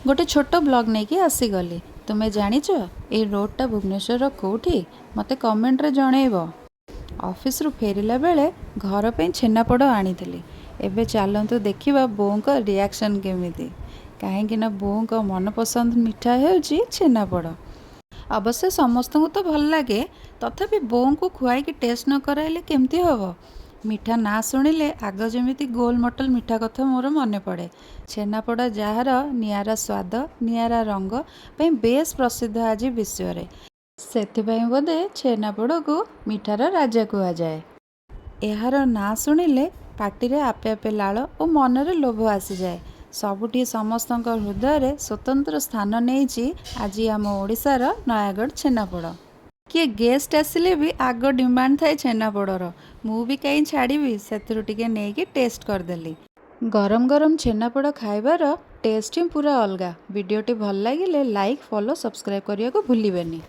ଗୋଟେ ଛୋଟ ବ୍ଲଗ୍ ନେଇକି ଆସିଗଲି। ତୁମେ ଜାଣିଛ, ଏଇ ରୋଡ଼ଟା ଭୁବନେଶ୍ୱରର କେଉଁଠି? ମୋତେ କମେଣ୍ଟରେ ଜଣେଇବ। ଅଫିସରୁ ଫେରିଲା ବେଳେ ଘର ପାଇଁ ଛେନାପୋଡ଼ ଆଣିଥିଲି। ଏବେ ଚାଲନ୍ତୁ ଦେଖିବା ବୋଉଙ୍କ ରିଆକ୍ସନ୍ କେମିତି, କାହିଁକି ନା ବୋଉଙ୍କ ମନପସନ୍ଦ ମିଠା ହେଉଛି ଛେନାପୋଡ଼। ଅବଶ୍ୟ ସମସ୍ତଙ୍କୁ ତ ଭଲ ଲାଗେ, ତଥାପି ବୋଉଙ୍କୁ ଖୁଆଇକି ଟେଷ୍ଟ ନ କରାଇଲେ କେମିତି ହେବ? ମିଠା ନାଁ ଶୁଣିଲେ ଆଗ ଯେମିତି ଗୋଲ ମଟୋଲ ମିଠା କଥା ମୋର ମନେ ପଡ଼େ। ଛେନାପୋଡ଼, ଯାହାର ନିଆରା ସ୍ୱାଦ, ନିଆରା ରଙ୍ଗ ପାଇଁ ବେଶ୍ ପ୍ରସିଦ୍ଧ ଆଜି ବିଶ୍ୱରେ। ସେଥିପାଇଁ ବୋଧେ ଛେନାପୋଡ଼କୁ ମିଠାର ରାଜା କୁହାଯାଏ। ଏହାର ନାଁ ଶୁଣିଲେ ପାଟିରେ ଆପେ ଆପେ ଲାଳ ଓ ମନରେ ଲୋଭ ଆସିଯାଏ। ସବୁଠି ସମସ୍ତଙ୍କ ହୃଦୟରେ ସ୍ୱତନ୍ତ୍ର ସ୍ଥାନ ନେଇଛି ଆଜି ଆମ ଓଡ଼ିଶାର ନୟାଗଡ଼ ଛେନାପୋଡ଼। କିଏ ଗେଷ୍ଟ ଆସିଲେ ବି ଆଗ ଡିମାଣ୍ଡ ଥାଏ ଛେନାପୋଡ଼ର। ମୁଁ ବି କାହିଁ ଛାଡ଼ିବି? ସେଥିରୁ ଟିକେ ନେଇକି ଟେଷ୍ଟ କରିଦେଲି। ଗରମ ଗରମ ଛେନାପୋଡ଼ ଖାଇବାର ଟେଷ୍ଟ ହିଁ ପୁରା ଅଲଗା। ଭିଡ଼ିଓଟି ଭଲ ଲାଗିଲେ ଲାଇକ୍, ଫଲୋ, ସବସ୍କ୍ରାଇବ୍ କରିବାକୁ ଭୁଲିବେନି।